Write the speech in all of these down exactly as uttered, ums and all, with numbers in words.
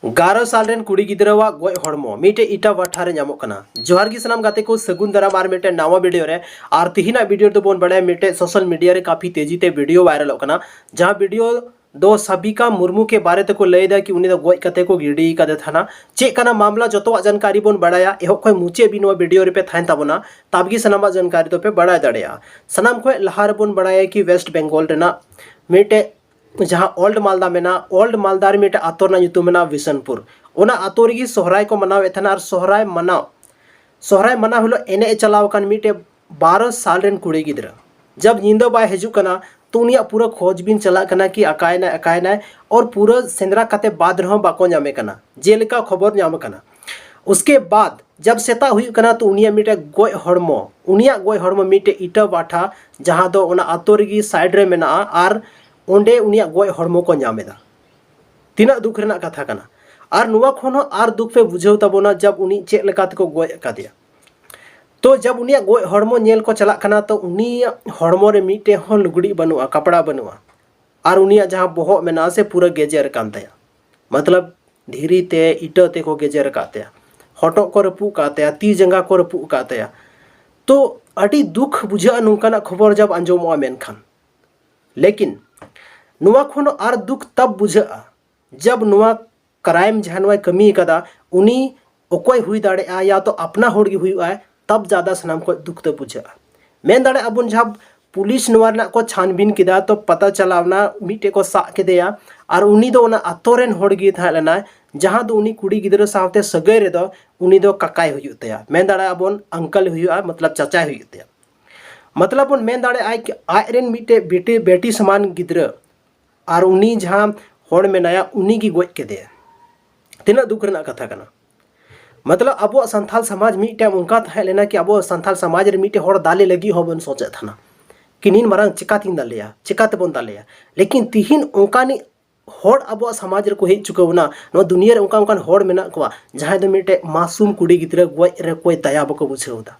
ᱮᱜᱟᱨᱚ ᱥᱟᱞ ᱨᱮᱱ ᱠᱩᱲᱤ ᱜᱤᱫᱽᱨᱟᱹᱣᱟᱜ ᱜᱚᱡ ᱦᱚᱲᱢᱚ ᱢᱤᱫᱴᱮᱡ ᱤᱴᱟ ᱵᱷᱟᱴᱟ ᱨᱮ ᱧᱟᱢᱚᱜ ᱠᱟᱱᱟ᱾ ᱡᱚᱦᱟᱨ ᱜᱮ ᱥᱟᱱᱟᱢ ᱜᱟᱛᱮ ᱠᱚ, ᱥᱟᱹᱜᱩᱱ ᱫᱟᱨᱟᱢ ᱟᱨ ᱢᱤᱫᱴᱮᱡ ᱱᱟᱣᱟ ᱵᱷᱤᱰᱤᱭᱳ ᱨᱮ᱾ ᱟᱨ ᱛᱤᱦᱤᱧᱟᱜ ᱵᱷᱤᱰᱤᱭᱳ ᱨᱮᱫᱚ ᱵᱚᱱ ᱵᱟᱲᱟᱭᱟ ᱢᱤᱫᱴᱮᱡ ᱥᱳᱥᱟᱞ ᱢᱤᱰᱤᱭᱟ ᱨᱮ ᱠᱟᱯᱷᱤ ᱛᱮᱡᱤ ᱛᱮ ᱵᱷᱤᱰᱤᱭᱳ ᱵᱷᱟᱭᱨᱟᱞᱚᱜ ᱠᱟᱱᱟ, ᱡᱟᱦᱟᱸ ᱵᱷᱤᱰᱤᱭᱳ ᱫᱚ ᱥᱟᱵᱤᱠᱟ ᱢᱩᱨᱢᱩ ᱠᱮ ᱵᱟᱨᱮ ᱛᱮᱠᱚ ᱞᱟᱹᱭ ᱮᱫᱟ ᱠᱤ ᱩᱱᱤ ᱫᱚ ᱜᱚᱡ ᱠᱟᱛᱮ ᱠᱚ ᱜᱤᱰᱤ ᱠᱟᱫᱮ ᱛᱟᱦᱮᱱᱟ᱾ ᱪᱮᱫ ᱠᱟᱱᱟ ᱢᱟᱢᱞᱟ, ᱡᱚᱛᱚᱣᱟᱜ ᱡᱟᱱᱠᱟᱨᱤ ᱵᱚᱱ ᱵᱟᱲᱟᱭᱟ᱾ ᱮᱦᱚᱵ ᱠᱷᱚᱱ ᱢᱩᱪᱟᱹᱫ ᱦᱟᱹᱵᱤᱡ ᱱᱚᱣᱟ ᱵᱷᱤᱰᱤᱭᱳ ᱨᱮᱯᱮ ᱛᱟᱦᱮᱱ ᱛᱟᱵᱚᱱᱟ, ᱛᱟᱵ ᱜᱮ ᱥᱟᱱᱟᱢᱟᱜ ᱡᱟᱱᱠᱟᱨᱤ ᱫᱚᱯᱮ ᱵᱟᱲᱟᱭ ᱫᱟᱲᱮᱭᱟᱜᱼᱟ᱾ ᱥᱟᱱᱟᱢ ᱠᱷᱚᱱ ᱞᱟᱦᱟ ᱨᱮᱵᱚᱱ ᱵᱟᱲᱟᱭᱟ ᱠᱤ ᱣᱮᱥᱴ ᱵᱮᱝᱜᱚᱞ ᱨᱮᱱᱟᱜ ᱢᱤᱫᱴᱮᱡ ᱡᱟᱦᱟᱸ ᱳᱞᱰ ᱢᱟᱞᱫᱟ ᱢᱮᱱᱟᱜᱼᱟ, ᱳᱞᱰ ᱢᱟᱞᱫᱟ ᱨᱮ ᱢᱤᱫᱴᱮᱡ ᱟᱛᱳ ᱨᱮᱱᱟᱜ ᱧᱩᱛᱩᱢ ᱢᱮᱱᱟᱜᱼᱟ ᱵᱤᱥᱱᱯᱩᱨ᱾ ᱚᱱᱟ ᱟᱛᱳ ᱨᱮᱜᱮ ᱥᱚᱦᱨᱟᱭ ᱠᱚ ᱢᱟᱱᱟᱣᱮᱫ ᱛᱟᱦᱮᱱᱟ᱾ ᱟᱨ ᱥᱚᱦᱨᱟᱭ ᱢᱟᱱᱟᱣ, ᱥᱚᱦᱨᱟᱭ ᱢᱟᱱᱟᱣ ᱦᱤᱞᱳᱜ ᱮᱱᱮᱡ ᱮ ᱪᱟᱞᱟᱣ ᱟᱠᱟᱱ ᱢᱤᱫᱴᱮᱡ ᱵᱟᱨᱚ ᱥᱟᱞ ᱨᱮᱱ ᱠᱩᱲᱤ ᱜᱤᱫᱽᱨᱟᱹ, ᱡᱟᱵ ᱧᱤᱫᱟᱹ ᱵᱟᱭ ᱦᱤᱡᱩᱜ ᱠᱟᱱᱟ, ᱛᱚ ᱩᱱᱤᱭᱟᱜ ᱯᱩᱨᱟᱹ ᱠᱷᱚᱡᱽ ᱵᱤᱱ ᱪᱟᱞᱟᱜ ᱠᱟᱱᱟ ᱠᱤ ᱚᱠᱟᱭᱮᱱᱟᱭ, ᱚᱠᱟᱭᱮᱱᱟᱭ, ᱟᱨ ᱯᱩᱨᱟᱹ ᱥᱮᱸᱫᱽᱨᱟ ᱠᱟᱛᱮ ᱵᱟᱫ ᱨᱮᱦᱚᱸ ᱵᱟᱠᱚ ᱧᱟᱢᱮ ᱠᱟᱱᱟ, ᱡᱮᱞᱮᱠᱟ ᱠᱷᱚᱵᱚᱨ ᱧᱟᱢ ᱟᱠᱟᱱᱟ᱾ ᱩᱥᱠᱮ ᱵᱟᱫ ᱡᱟᱵ ᱥᱮᱛᱟᱜ ᱦᱩᱭᱩᱜ ᱠᱟᱱᱟ, ᱛᱚ ᱩᱱᱤᱭᱟᱜ ᱢᱤᱫᱴᱮᱡ ᱜᱚᱡ ᱦᱚᱲᱢᱚ, ᱩᱱᱤᱭᱟᱜ ᱜᱚᱡ ᱦᱚᱲᱢᱚ ᱢᱤᱫᱴᱮᱡ ᱤᱴᱟᱹ ᱵᱷᱟᱴᱟ, ᱡᱟᱦᱟᱸ ᱫᱚ ᱚᱱᱟ ᱟᱛᱳ ᱨᱮᱜᱮ ᱥᱟᱭᱤᱰ ᱨᱮ ᱢᱮᱱᱟᱜᱼᱟ, ᱟᱨ ᱚᱸᱰᱮ ᱩᱱᱤᱭᱟᱜ ᱜᱚᱡ ᱦᱚᱲᱢᱚ ᱠᱚ ᱧᱟᱢ ᱮᱫᱟ᱾ ᱛᱤᱱᱟᱹᱜ ᱫᱩᱠ ᱨᱮᱱᱟᱜ ᱠᱟᱛᱷᱟ ᱠᱟᱱᱟ᱾ ᱟᱨ ᱱᱚᱣᱟ ᱠᱷᱚᱱ ᱦᱚᱸ ᱟᱨ ᱫᱩᱠ ᱯᱮ ᱵᱩᱡᱷᱟᱹᱣ ᱛᱟᱵᱚᱱᱟ, ᱡᱟᱵ ᱩᱱᱤ ᱪᱮᱫ ᱞᱮᱠᱟ ᱛᱮᱠᱚ ᱜᱚᱡ ᱟᱠᱟᱫᱮᱭᱟ᱾ ᱛᱚ ᱡᱟᱵ ᱩᱱᱤᱭᱟᱜ ᱜᱚᱡ ᱦᱚᱲᱢᱚ ᱧᱮᱞ ᱠᱚ ᱪᱟᱞᱟᱜ ᱠᱟᱱᱟ, ᱛᱚ ᱩᱱᱤᱭᱟᱜ ᱦᱚᱲᱢᱚ ᱨᱮ ᱢᱤᱫᱴᱮᱡ ᱦᱚᱸ ᱞᱩᱜᱽᱲᱤᱡ ᱵᱟᱹᱱᱩᱜᱼᱟ, ᱠᱟᱯᱲᱟ ᱵᱟᱹᱱᱩᱜᱼᱟ᱾ ᱟᱨ ᱩᱱᱤᱭᱟᱜ ᱡᱟᱦᱟᱸ ᱵᱚᱦᱚᱜ ᱢᱮᱱᱟᱜᱼᱟ, ᱥᱮ ᱯᱩᱨᱟᱹ ᱜᱮᱡᱮᱨ ᱠᱟᱱ ᱛᱟᱭᱟ, ᱢᱚᱛᱞᱚᱵ ᱫᱷᱤᱨᱤ ᱛᱮ, ᱤᱴᱟᱹ ᱛᱮᱠᱚ ᱜᱮᱡᱮᱨ ᱟᱠᱟᱫ ᱛᱟᱭᱟ, ᱦᱚᱴᱚᱜ ᱠᱚ ᱨᱟᱹᱯᱩᱫ ᱟᱠᱟᱫ ᱛᱟᱭᱟ, ᱛᱤ ᱡᱟᱸᱜᱟ ᱠᱚ ᱨᱟᱹᱯᱩᱫ ᱟᱠᱟᱫ ᱛᱟᱭᱟ᱾ ᱛᱚ ᱟᱹᱰᱤ ᱫᱩᱠ ᱵᱩᱡᱷᱟᱹᱜᱼᱟ ᱱᱚᱝᱠᱟᱱᱟᱜ ᱠᱷᱚᱵᱚᱨ ᱡᱟᱵ ᱟᱸᱡᱚᱢᱚᱜᱼᱟ᱾ ᱢᱮᱱᱠᱷᱟᱱ ᱞᱮᱠᱤᱱ ᱱᱚᱣᱟ ᱠᱷᱚᱱ ᱟᱨ ᱫᱩᱠ ᱛᱟᱵ ᱵᱩᱡᱷᱟᱹᱜᱼᱟ, ᱡᱟᱵ ᱱᱚᱣᱟ ᱠᱨᱟᱭᱤᱢ ᱡᱟᱦᱟᱸ ᱱᱚᱣᱟᱭ ᱠᱟᱹᱢᱤ ᱟᱠᱟᱫᱟ, ᱩᱱᱤ ᱚᱠᱚᱭ ᱦᱩᱭ ᱫᱟᱲᱮᱭᱟᱜᱼᱟ, ᱭᱟ ᱛᱚ ᱟᱯᱱᱟ ᱦᱚᱲ ᱜᱮ ᱦᱩᱭᱩᱜᱼᱟᱭ, ᱛᱟᱵ ᱡᱟᱫᱟ ᱥᱟᱱᱟᱢ ᱠᱷᱚᱱ ᱫᱩᱠ ᱫᱚ ᱵᱩᱡᱷᱟᱹᱜᱼᱟ᱾ ᱢᱮᱱ ᱫᱟᱲᱮᱭᱟᱜᱼᱟ ᱵᱚᱱ, ᱡᱟᱦᱟᱸ ᱯᱩᱞᱤᱥ ᱱᱚᱣᱟ ᱨᱮᱱᱟᱜ ᱠᱚ ᱪᱷᱟᱱᱵᱤᱱ ᱠᱮᱫᱟ, ᱛᱚ ᱯᱟᱛᱟ ᱪᱟᱞᱟᱣ ᱮᱱᱟ, ᱢᱤᱫᱴᱮᱡ ᱠᱚ ᱥᱟᱵ ᱠᱮᱫᱮᱭᱟ᱾ ᱟᱨ ᱩᱱᱤ ᱫᱚ ᱚᱱᱟ ᱟᱛᱳ ᱨᱮᱱ ᱦᱚᱲ ᱜᱮ ᱛᱟᱦᱮᱸ ᱞᱮᱱᱟᱭ, ᱡᱟᱦᱟᱸ ᱫᱚ ᱩᱱᱤ ᱠᱩᱲᱤ ᱜᱤᱫᱽᱨᱟᱹ ᱥᱟᱶᱛᱮ ᱥᱟᱹᱜᱟᱹᱭ ᱨᱮᱫᱚ ᱩᱱᱤ ᱫᱚ ᱠᱟᱠᱟᱭ ᱦᱩᱭᱩᱜ ᱛᱟᱭᱟ, ᱢᱮᱱ ᱫᱟᱲᱮᱭᱟᱜᱼᱟ ᱵᱚᱱ ᱟᱝᱠᱟᱞ ᱦᱩᱭᱩᱜᱼᱟ, ᱢᱚᱛᱞᱚᱵ ᱪᱟᱪᱟᱭ ᱦᱩᱭᱩᱜ ᱛᱟᱭᱟ᱾ ᱢᱚᱛᱞᱚᱵ ᱵᱚᱱ ᱢᱮᱱ ᱫᱟᱲᱮᱭᱟᱜᱼᱟ ᱠᱤ ᱟᱡ ᱨᱮᱱ ᱢᱤᱫᱴᱮᱡ ᱵᱮᱴᱤ, ᱵᱮᱴᱤ ᱥᱚᱢᱟᱱ ᱜᱤᱫᱽᱨᱟᱹ, ᱟᱨ ᱩᱱᱤ ᱡᱟᱦᱟᱸ ᱦᱚᱲ ᱢᱮᱱᱟᱭᱟ, ᱩᱱᱤ ᱜᱮ ᱜᱚᱡ ᱠᱮᱫᱮᱭᱟ᱾ ᱛᱤᱱᱟᱹᱜ ᱫᱩᱠ ᱨᱮᱱᱟᱜ ᱠᱟᱛᱷᱟ ᱠᱟᱱᱟ᱾ ᱢᱚᱛᱞᱚᱵ ᱟᱵᱚᱣᱟᱜ ᱥᱟᱱᱛᱟᱲ ᱥᱚᱢᱟᱡᱽ ᱢᱤᱫᱴᱮᱱ ᱚᱱᱠᱟ ᱛᱟᱦᱮᱸ ᱞᱮᱱᱟ ᱠᱤ ᱟᱵᱚ ᱥᱟᱱᱛᱟᱲ ᱥᱚᱢᱟᱡᱽ ᱨᱮ ᱢᱤᱫᱴᱮᱱ ᱦᱚᱲ ᱫᱟᱞᱮ ᱞᱟᱹᱜᱤᱫ ᱦᱚᱸ ᱵᱚᱱ ᱥᱚᱪᱮᱫ ᱛᱟᱦᱮᱱᱟ ᱠᱤ ᱱᱤᱱ ᱢᱟᱨᱟᱝ ᱪᱤᱠᱟᱛᱤᱧ ᱫᱟᱞᱮᱭᱟ, ᱪᱤᱠᱟᱛᱮᱵᱚᱱ ᱫᱟᱞᱮᱭᱟ᱾ ᱞᱮᱠᱤᱱ ᱛᱤᱦᱤᱧ ᱚᱱᱠᱟᱱᱤᱡ ᱦᱚᱲ ᱟᱵᱚᱣᱟᱜ ᱥᱚᱢᱟᱡᱽ ᱨᱮᱠᱚ ᱦᱮᱡ ᱪᱩᱠᱟᱹᱣ ᱮᱱᱟ᱾ ᱱᱚᱣᱟ ᱫᱩᱱᱤᱭᱟᱹ ᱨᱮ ᱚᱱᱠᱟ ᱚᱱᱠᱟᱱ ᱦᱚᱲ ᱢᱮᱱᱟᱜ ᱠᱚᱣᱟ, ᱡᱟᱦᱟᱸᱭ ᱫᱚ ᱢᱤᱫᱴᱮᱡ ᱢᱟᱥᱩᱢ ᱠᱩᱲᱤ ᱜᱤᱫᱽᱨᱟᱹ ᱜᱚᱡ ᱨᱮ ᱚᱠᱚᱭ ᱫᱟᱭᱟ ᱵᱟᱠᱚ ᱵᱩᱡᱷᱟᱹᱣ ᱮᱫᱟ᱾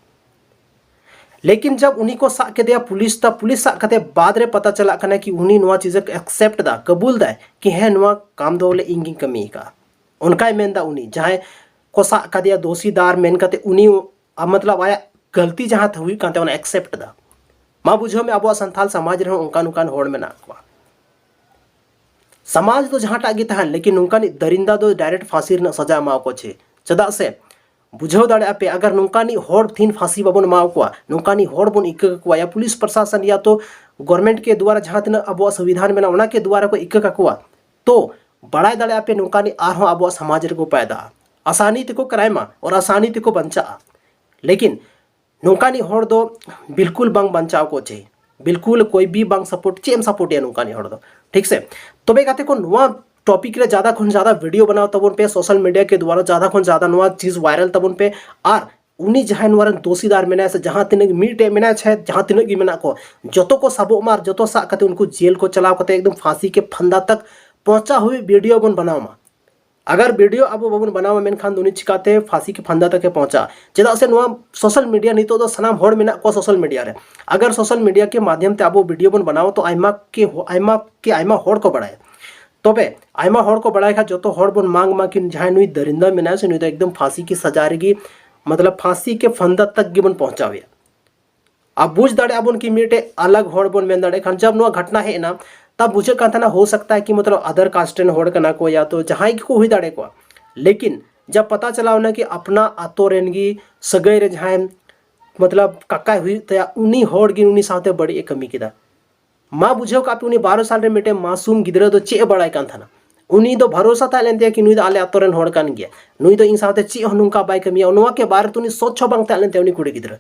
ᱞᱮᱠᱤᱱ ᱡᱟᱵ ᱩᱱᱤ ᱠᱚ ᱥᱟᱵ ᱠᱮᱫᱮᱭᱟ ᱯᱩᱞᱤᱥ ᱛᱟ, ᱯᱩᱞᱤᱥ ᱥᱟᱵ ᱠᱟᱛᱮ ᱵᱟᱫ ᱨᱮ ᱯᱟᱛᱟ ᱪᱟᱞᱟᱜ ᱠᱟᱱᱟ ᱠᱤ ᱩᱱᱤ ᱱᱚᱣᱟ ᱪᱤᱡᱮ ᱮᱠᱥᱮᱯᱴ ᱮᱫᱟ, ᱠᱟᱵᱩᱞ ᱫᱟᱭ ᱠᱤ ᱦᱮᱸ, ᱱᱚᱣᱟ ᱠᱟᱢ ᱫᱚ ᱵᱚᱞᱮ ᱤᱧ ᱜᱤᱧ ᱠᱟᱹᱢᱤ ᱟᱠᱟᱫᱼᱟ᱾ ᱚᱱᱠᱟᱭ ᱢᱮᱱᱫᱟ ᱩᱱᱤ, ᱡᱟᱦᱟᱸᱭ ᱠᱚ ᱥᱟᱵ ᱠᱟᱫᱮᱭᱟ ᱫᱳᱥᱤᱫᱟᱨ ᱢᱮᱱ ᱠᱟᱛᱮ ᱩᱱᱤ, ᱟ, ᱢᱚᱛᱞᱚᱵ ᱟᱭᱟᱜ ᱜᱟᱹᱞᱛᱤ ᱡᱟᱦᱟᱸ ᱦᱩᱭᱩᱜ ᱠᱟᱱ ᱛᱟᱭᱟ ᱚᱱᱟ accept ᱮᱫᱟ᱾ ᱢᱟ ᱵᱩᱡᱷᱟᱹᱣ ᱢᱮ, ᱟᱵᱚᱣᱟᱜ ᱥᱟᱱᱛᱟᱞ ᱥᱚᱢᱟᱡᱽ ᱨᱮᱦᱚᱸ ᱚᱱᱠᱟᱱ ᱚᱱᱠᱟᱱ ᱦᱚᱲ ᱢᱮᱱᱟᱜ ᱠᱚᱣᱟ᱾ ᱥᱚᱢᱟᱡᱽ ᱫᱚ ᱡᱟᱦᱟᱸᱴᱟᱜ ᱜᱮ ᱛᱟᱦᱮᱱ, ᱞᱮᱠᱤᱱ ᱱᱚᱝᱠᱟᱱᱤᱡ ᱫᱟᱨᱤᱱᱫᱟ ᱫᱚ direct ᱯᱷᱟᱸᱥᱤ ᱨᱮᱱᱟᱜ ᱥᱟᱡᱟ ᱮᱢᱟᱣ ᱠᱚ ᱪᱟᱹᱦᱤ᱾ ᱪᱮᱫᱟᱜ ᱥᱮ ᱵᱩᱡᱷᱟᱹᱣ ᱫᱟᱲᱮᱭᱟᱜᱼᱟ ᱯᱮ, ᱟᱜᱟᱨ ᱱᱚᱝᱠᱟᱱᱤᱡ ᱦᱚᱲ ᱛᱤᱦᱤᱧ ᱯᱷᱟᱸᱥᱤ ᱵᱟᱵᱚᱱ ᱮᱢᱟᱣ ᱠᱚᱣᱟ, ᱱᱚᱝᱠᱟᱱᱤᱡ ᱦᱚᱲ ᱵᱚᱱ ᱤᱠᱟᱹ ᱠᱟᱠᱚᱣᱟ, ᱭᱟ ᱯᱩᱞᱤᱥ ᱯᱨᱚᱥᱟᱥᱚᱱ ᱭᱟ ᱛᱚ ᱜᱚᱨᱢᱮᱱᱴ ᱠᱮ ᱫᱩᱣᱟᱨᱟ ᱡᱟᱦᱟᱸ ᱛᱤᱱᱟᱹᱜ ᱟᱵᱚᱣᱟᱜ ᱥᱚᱝᱵᱤᱫᱷᱟᱱ ᱢᱮᱱᱟᱜᱼᱟ ᱚᱱᱟ ᱠᱮ ᱫᱩᱣᱟᱨᱟ ᱠᱚ ᱤᱠᱟᱹ ᱠᱟᱠᱚᱣᱟ, ᱛᱚ ᱵᱟᱲᱟᱭ ᱫᱟᱲᱮᱭᱟᱜᱼᱟ ᱯᱮ ᱱᱚᱝᱠᱟᱱᱤᱡ ᱟᱨᱦᱚᱸ ᱟᱵᱚᱣᱟᱜ ᱥᱚᱢᱟᱡᱽ ᱨᱮᱠᱚ ᱯᱟᱭᱫᱟᱜᱼᱟ᱾ ᱟᱥᱟᱱᱤ ᱛᱮᱠᱚ ᱠᱨᱟᱭᱢᱟ ᱟᱨ ᱟᱥᱟᱱᱤ ᱛᱮᱠᱚ ᱵᱟᱧᱪᱟᱜᱼᱟ᱾ ᱞᱮᱠᱤᱱ ᱱᱚᱝᱠᱟᱱᱤᱡ ᱦᱚᱲ ᱫᱚ ᱵᱤᱞᱠᱩᱞ ᱵᱟᱝ ᱵᱟᱧᱪᱟᱣ ᱠᱚ ᱪᱟᱹᱦᱤ, ᱵᱤᱞᱠᱩᱞ ᱠᱚᱭ ᱵᱤ ᱵᱟᱝ ᱥᱟᱯᱳᱨᱴ, ᱪᱮᱫ ᱮᱢ ᱥᱟᱯᱳᱨᱴ ᱮᱭᱟ ᱱᱚᱝᱠᱟᱱᱤᱡ ᱦᱚᱲ ᱫᱚ? ᱴᱷᱤᱠ ᱥᱮ? ᱛᱚᱵᱮ ᱜᱟᱛᱮ ᱠᱚ, ᱱᱚᱣᱟ ᱴᱚᱯᱤᱠ ᱨᱮ ᱡᱟᱫᱟ ᱠᱷᱚᱱ ᱡᱟᱫᱟ ᱵᱷᱤᱰᱤᱭᱳ ᱵᱮᱱᱟᱣ ᱛᱟᱵᱚᱱ ᱯᱮ, ᱥᱳᱥᱟᱞ ᱢᱤᱰᱤᱭᱟ ᱠᱮ ᱫᱩᱣᱟᱨᱟ ᱡᱟᱫᱟ ᱠᱷᱚᱱ ᱡᱟᱫᱟ ᱱᱚᱣᱟ ᱪᱤᱡᱽ ᱵᱷᱟᱭᱨᱟᱞ ᱛᱟᱵᱚᱱ ᱯᱮ, ᱟᱨ ᱩᱱᱤ ᱡᱟᱦᱟᱸᱭ ᱱᱚᱣᱟ ᱨᱮᱱ ᱫᱳᱥᱤᱫᱟᱨ ᱢᱮᱱᱟᱭᱟ ᱥᱮ ᱡᱟᱦᱟᱸ ᱛᱤᱱᱟᱹᱜ ᱢᱤᱫᱴᱮᱡ ᱢᱮᱱᱟᱭᱟ ᱥᱮ ᱡᱟᱦᱟᱸ ᱛᱤᱱᱟᱹᱜ ᱜᱮ ᱢᱮᱱᱟᱜ ᱠᱚ, ᱡᱚᱛᱚ ᱠᱚ ᱥᱟᱵᱚᱜ ᱢᱟ ᱟᱨ ᱡᱚᱛᱚ ᱥᱟᱵ ᱠᱟᱛᱮ ᱩᱱᱠᱩ ᱡᱮᱞ ᱠᱚ ᱪᱟᱞᱟᱣ ᱠᱟᱛᱮ ᱮᱠᱫᱚᱢ ᱯᱷᱟᱸᱥᱤ ᱠᱮ ᱯᱷᱟᱱᱫᱟ ᱛᱟᱠ ᱯᱚᱦᱸᱪᱟ ᱦᱩᱭ ᱵᱷᱤᱰᱤᱭᱳ ᱵᱚᱱ ᱵᱮᱱᱟᱣ ᱢᱟ᱾ ᱟᱜᱟᱨ ᱵᱷᱤᱰᱤᱭᱳ ᱟᱵᱚ ᱵᱟᱵᱚᱱ ᱵᱮᱱᱟᱣᱟ ᱢᱮᱱᱠᱷᱟᱱ ᱫᱚ ᱩᱱᱤ ᱪᱤᱠᱟᱛᱮ ᱯᱷᱟᱸᱥᱤ ᱠᱮ ᱯᱷᱟᱱᱫᱟ ᱛᱟᱠ ᱮ ᱯᱚᱦᱸᱪᱟ? ᱪᱮᱫᱟᱜ ᱥᱮ ᱱᱚᱣᱟ ᱥᱳᱥᱟᱞ ᱢᱤᱰᱤᱭᱟ, ᱱᱤᱛᱚᱜ ᱫᱚ ᱥᱟᱱᱟᱢ ᱦᱚᱲ ᱢᱮᱱᱟᱜ ᱠᱚᱣᱟ ᱥᱳᱥᱟᱞ ᱢᱤᱰᱤᱭᱟ ᱨᱮ᱾ ᱟᱜᱟᱨ ᱥᱳᱥᱟᱞ ᱢᱤᱰᱤᱭᱟ ᱠᱮ ᱢᱟᱫᱷᱭᱚᱢ ᱛᱮ ᱟᱵᱚ ᱵᱷᱤᱰᱤᱭᱳ ᱵᱚᱱ ᱵᱮᱱᱟᱣᱟ ᱛᱚ ᱟᱭᱢᱟ ᱠᱮ ᱟᱭᱢᱟ ᱠᱮ ᱟᱭᱢᱟ ᱦᱚᱲ ᱠᱚ ᱵᱟᱲᱟᱭᱟ᱾ ᱛᱚᱵᱮ ᱟᱭᱢᱟ ᱦᱚᱲ ᱠᱚ ᱵᱟᱲᱟᱭ ᱠᱷᱟᱱ ᱡᱚᱛᱚ ᱦᱚᱲ ᱵᱚᱱ ᱢᱟᱝ ᱢᱟ ᱠᱤ ᱡᱟᱦᱟᱸᱭ ᱱᱩᱭ ᱫᱟᱨᱤᱱᱫᱟ ᱢᱮᱱᱟᱭᱟ ᱥᱮ ᱱᱩᱭ ᱫᱚ ᱮᱠᱫᱚᱢ ᱯᱷᱟᱸᱥᱤ ᱠᱮ ᱥᱟᱡᱟ ᱨᱮᱜᱮ, ᱢᱚᱛᱞᱚᱵ ᱯᱷᱟᱸᱥᱤ ᱠᱮ ᱯᱷᱟᱱᱫᱟ ᱛᱟᱠ ᱜᱮᱵᱚᱱ ᱯᱚᱦᱸᱪᱟᱣᱮᱭᱟ᱾ ᱟᱨ ᱵᱩᱡᱽ ᱫᱟᱲᱮᱭᱟᱜᱼᱟ ᱵᱚᱱ ᱠᱤ ᱢᱤᱫᱴᱮᱡ ᱟᱞᱟᱜᱽ ᱦᱚᱲ ᱵᱚᱱ ᱢᱮᱱ ᱫᱟᱲᱮᱭᱟᱜ ᱠᱷᱟᱱ, ᱡᱟᱵ ᱱᱚᱣᱟ ᱜᱷᱚᱴᱱᱟ ᱦᱮᱡ ᱮᱱᱟ ᱛᱟᱵ ᱵᱩᱡᱷᱟᱹᱜ ᱠᱟᱱ ᱛᱟᱦᱮᱱᱟ ᱦᱳ ᱥᱟᱠᱛᱟ ᱦᱮ ᱠᱤ ᱢᱚᱛᱞᱚᱵ other caste ᱨᱮᱱ ᱦᱚᱲ ᱠᱟᱱᱟ ᱠᱚ ᱭᱟ ᱛᱚ ᱡᱟᱦᱟᱸᱭ ᱜᱮᱠᱚ ᱦᱩᱭ ᱫᱟᱲᱮ ᱠᱚᱣᱟ, ᱞᱮᱠᱤᱱ ᱡᱟᱵ ᱯᱟᱛᱟ ᱪᱟᱞᱟᱣ ᱮᱱᱟ ᱠᱤ ᱟᱯᱱᱟ ᱟᱛᱳ ᱨᱮᱱ ᱜᱮ ᱥᱟᱹᱜᱟᱹᱭ ᱨᱮ ᱡᱟᱦᱟᱸᱭ ᱢᱚᱛᱞᱚᱵ ᱠᱟᱠᱟᱭ ᱦᱩᱭᱩᱜ ᱛᱟᱭᱟ ᱩᱱᱤ ᱦᱚᱲ ᱜᱮ ᱩᱱᱤ ᱥᱟᱶᱛᱮ ᱵᱟᱹᱲᱤᱡ ᱮ ᱠᱟᱹᱢᱤ ᱠᱮᱫᱟ᱾ ᱢᱟ ᱵᱩᱡᱷᱟᱹᱣ ᱠᱟᱜ ᱯᱮ ᱩᱱᱤ ᱵᱟᱨᱚ ᱥᱟᱞ ᱨᱮ ᱢᱤᱫᱴᱮᱱ ᱢᱟᱥᱩᱢ ᱜᱤᱫᱽᱨᱟᱹ ᱫᱚ ᱪᱮᱫ ᱮ ᱵᱟᱲᱟᱭ ᱠᱟᱱ ᱛᱟᱦᱮᱱᱟ? ᱩᱱᱤ ᱫᱚ ᱵᱷᱟᱨᱚᱥᱟ ᱛᱟᱦᱮᱸ ᱞᱮᱱ ᱛᱟᱭᱟ ᱠᱤ ᱱᱩᱭ ᱫᱚ ᱟᱞᱮ ᱟᱛᱳ ᱨᱮᱱ ᱦᱚᱲ ᱠᱟᱱ ᱜᱮᱭᱟ, ᱱᱩᱭ ᱫᱚ ᱤᱧ ᱥᱟᱶᱛᱮ ᱪᱮᱫ ᱦᱚᱸ ᱱᱚᱝᱠᱟ ᱵᱟᱭ ᱠᱟᱹᱢᱤᱭᱟ, ᱱᱚᱣᱟ ᱠᱮ ᱵᱟᱨᱮ ᱛᱮ ᱩᱱᱤ ᱥᱚᱪᱪᱷᱚ ᱵᱟᱝ ᱛᱟᱦᱮᱸ ᱞᱮᱱ ᱛᱟᱭᱟ ᱩᱱᱤ ᱠᱩᱲᱤ ᱜᱤᱫᱽᱨᱟᱹ᱾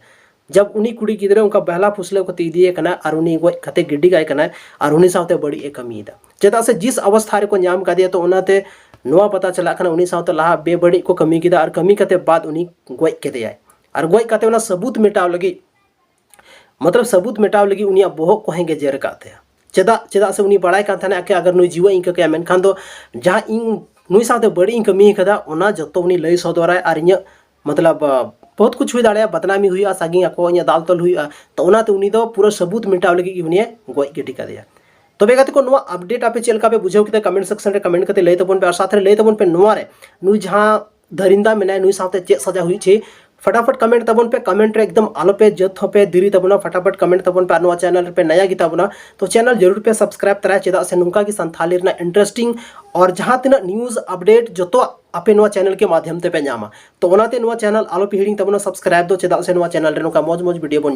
ᱡᱟᱵ ᱩᱱᱤ ᱠᱩᱲᱤ ᱜᱤᱫᱽᱨᱟᱹ ᱚᱱᱠᱟ ᱵᱮᱦᱞᱟ ᱯᱷᱩᱥᱞᱟᱹ ᱠᱟᱛᱮ ᱤᱫᱤᱭᱮ ᱠᱟᱱᱟ ᱟᱨ ᱩᱱᱤ ᱜᱚᱡ ᱠᱟᱛᱮ ᱜᱤᱰᱤ ᱠᱟᱭ ᱠᱟᱱᱟᱭ ᱟᱨ ᱩᱱᱤ ᱥᱟᱶᱛᱮ ᱵᱟᱹᱲᱤᱡ ᱮ ᱠᱟᱹᱢᱤᱭᱮᱫᱟ᱾ ᱪᱮᱫᱟᱜ ᱥᱮ ᱡᱤᱥ ᱚᱵᱚᱥᱛᱷᱟ ᱨᱮᱠᱚ ᱧᱟᱢ ᱠᱟᱫᱮᱭᱟ, ᱛᱚ ᱚᱱᱟᱛᱮ ᱱᱚᱣᱟ ᱯᱟᱛᱟ ᱪᱟᱞᱟᱜ ᱠᱟᱱᱟ ᱩᱱᱤ ᱥᱟᱶᱛᱮ ᱞᱟᱦᱟ ᱵᱮᱵᱟᱹᱲᱤᱡ ᱠᱚ ᱠᱟᱹᱢᱤ ᱠᱮᱫᱟ ᱟᱨ ᱠᱟᱹᱢᱤ ᱠᱟᱛᱮ ᱵᱟᱫ ᱩᱱᱤ ᱜᱚᱡ ᱠᱮᱫᱮᱭᱟᱭ᱾ ᱟᱨ ᱜᱚᱡ ᱠᱟᱛᱮ ᱚᱱᱟ ᱥᱟᱹᱵᱩᱛ ᱢᱮᱴᱟᱣ ᱞᱟᱹᱜᱤᱫ, ᱢᱚᱛᱞᱚᱵ ᱥᱟᱹᱵᱩᱛ ᱢᱮᱴᱟᱣ ᱞᱟᱹᱜᱤᱫ ᱩᱱᱤᱭᱟᱜ ᱵᱚᱦᱚᱜ ᱠᱚ ᱦᱮᱸ ᱜᱮᱡᱮᱨ ᱟᱠᱟᱫ ᱛᱟᱭᱟ᱾ ᱪᱮᱫᱟᱜ? ᱪᱮᱫᱟᱜ ᱥᱮ ᱩᱱᱤ ᱵᱟᱲᱟᱭ ᱠᱟᱱ ᱛᱟᱦᱮᱱᱟ ᱟᱠᱮ ᱟᱜᱟᱨ ᱱᱩᱭ ᱡᱤᱣᱮᱫ ᱤᱧ ᱠᱟᱹᱠᱮᱭᱟ ᱢᱮᱱᱠᱷᱟᱱ ᱫᱚ ᱡᱟᱦᱟᱸ ᱤᱧ ᱱᱩᱭ ᱥᱟᱶᱛᱮ ᱵᱟᱹᱲᱤᱡ ᱤᱧ ᱠᱟᱹᱢᱤ ᱠᱟᱫᱟ ᱚᱱᱟ ᱡᱚᱛᱚ ᱩᱱᱤ ᱞᱟᱹᱭ ᱥᱚᱫᱚᱨᱟᱭ ᱟᱨ ᱤᱧᱟᱹᱜ ᱢᱚᱛᱞᱚᱵ ᱵᱚᱦᱩᱛ ᱠᱩᱪ ᱦᱩᱭ ᱫᱟᱲᱮᱭᱟᱜᱼᱟ, ᱵᱟᱫᱱᱟᱢᱤ ᱦᱩᱭᱩᱜᱼᱟ, ᱥᱟᱺᱜᱤᱧ ᱟᱠᱚ ᱤᱧᱟᱹᱜ ᱫᱟᱞ ᱛᱚᱞ ᱦᱩᱭᱩᱜᱼᱟ᱾ ᱛᱚ ᱚᱱᱟᱛᱮ ᱩᱱᱤ ᱫᱚ ᱯᱩᱨᱟᱹ ᱥᱟᱹᱵᱩᱛ ᱢᱮᱴᱟᱣ ᱞᱟᱹᱜᱤᱫ ᱜᱮ ᱩᱱᱤᱭᱮ ᱜᱚᱡ ᱜᱤᱰᱤ ᱠᱟᱫᱮᱭᱟ᱾ ᱛᱚᱵᱮ ᱜᱟᱛᱮ ᱠᱚ, ᱱᱚᱣᱟ ᱟᱯᱰᱮᱴ ᱟᱯᱮ ᱪᱮᱫ ᱞᱮᱠᱟ ᱯᱮ ᱵᱩᱡᱷᱟᱹᱣ ᱠᱮᱫᱟ, ᱠᱚᱢᱮᱱᱴ ᱥᱮᱠᱥᱚᱱ ᱨᱮ ᱠᱚᱢᱮᱱᱴ ᱠᱟᱛᱮ ᱞᱟᱹᱭ ᱛᱟᱵᱚᱱ ᱯᱮ᱾ ᱟᱨ ᱥᱟᱶᱛᱮ ᱨᱮ ᱞᱟᱹᱭ ᱛᱟᱵᱚᱱ ᱯᱮ, ᱱᱚᱣᱟ ᱨᱮ ᱱᱩᱭ ᱡᱟᱦᱟᱸ ᱫᱟᱨᱤᱱᱫᱟ ᱢᱮᱱᱟᱭ, ᱱᱩᱭ ᱥᱟᱶᱛᱮ ᱪᱮᱫ ᱥᱟᱡᱟᱣ ᱦᱩᱭᱩᱜ ᱪᱮ? ᱯᱷᱟᱴᱟᱯᱷᱟᱴ ᱠᱚᱢᱮᱱᱴ ᱛᱟᱵᱚᱱ ᱯᱮ, ᱠᱚᱢᱮᱱᱴ ᱨᱮ ᱮᱠᱫᱚᱢ ᱟᱞᱚ ᱯᱮ ᱡᱟᱹᱛ ᱦᱚᱸᱯᱮ ᱫᱮᱨᱤ ᱛᱟᱵᱚᱱᱟ, ᱯᱷᱟᱴᱟᱯᱷᱟᱴ ᱠᱚᱢᱮᱱᱴ ᱛᱟᱵᱚᱱ ᱯᱮ᱾ ᱟᱨ ᱱᱚᱣᱟ ᱪᱮᱱᱮᱞ ᱨᱮᱯᱮ ᱱᱟᱭᱟ ᱜᱮᱛᱟ ᱵᱚᱱᱟ, ᱛᱚ ᱪᱮᱱᱮᱞ ᱡᱟᱹᱨᱩᱲ ᱯᱮ ᱥᱟᱵᱥᱠᱨᱟᱭᱤᱵ ᱛᱚᱨᱟᱭᱟ, ᱪᱮᱫᱟᱜ ᱥᱮ ᱱᱚᱝᱠᱟ ᱜᱮ ᱥᱟᱱᱛᱷᱟᱞᱤ ᱨᱮᱱᱟᱜ ᱤᱱᱴᱟᱨᱮᱥᱴᱤᱝ ᱟᱨ ᱡᱟᱦᱟᱸ ᱛᱤᱱᱟᱹᱜ ᱱᱤᱭᱩᱡᱽ ᱟᱯᱰᱮᱴ ᱡᱚᱛᱚᱣᱟᱜ ᱟᱯᱮ ᱱᱚᱣᱟ ᱪᱮᱱᱮᱞ ᱠᱮ ᱢᱟᱫᱷᱭᱚᱢ ᱛᱮᱯᱮ ᱧᱟᱢᱟ᱾ ᱛᱚ ᱚᱱᱟᱛᱮ ᱱᱚᱣᱟ ᱪᱮᱱᱮᱞ ᱟᱞᱚ ᱯᱮ ᱦᱤᱲᱤᱧ ᱛᱟᱵᱚᱱᱟ ᱥᱟᱵᱥᱠᱨᱟᱭᱤᱵ ᱫᱚ, ᱪᱮᱫᱟᱜ ᱥᱮ ᱱᱚᱣᱟ ᱪᱮᱱᱮᱞ ᱨᱮ ᱱᱚᱝᱠᱟ ᱢᱚᱡᱽ ᱢᱚᱡᱽ ᱵᱷᱤᱰᱤᱭᱳ ᱵᱚᱱ ᱧᱟᱢᱟ᱾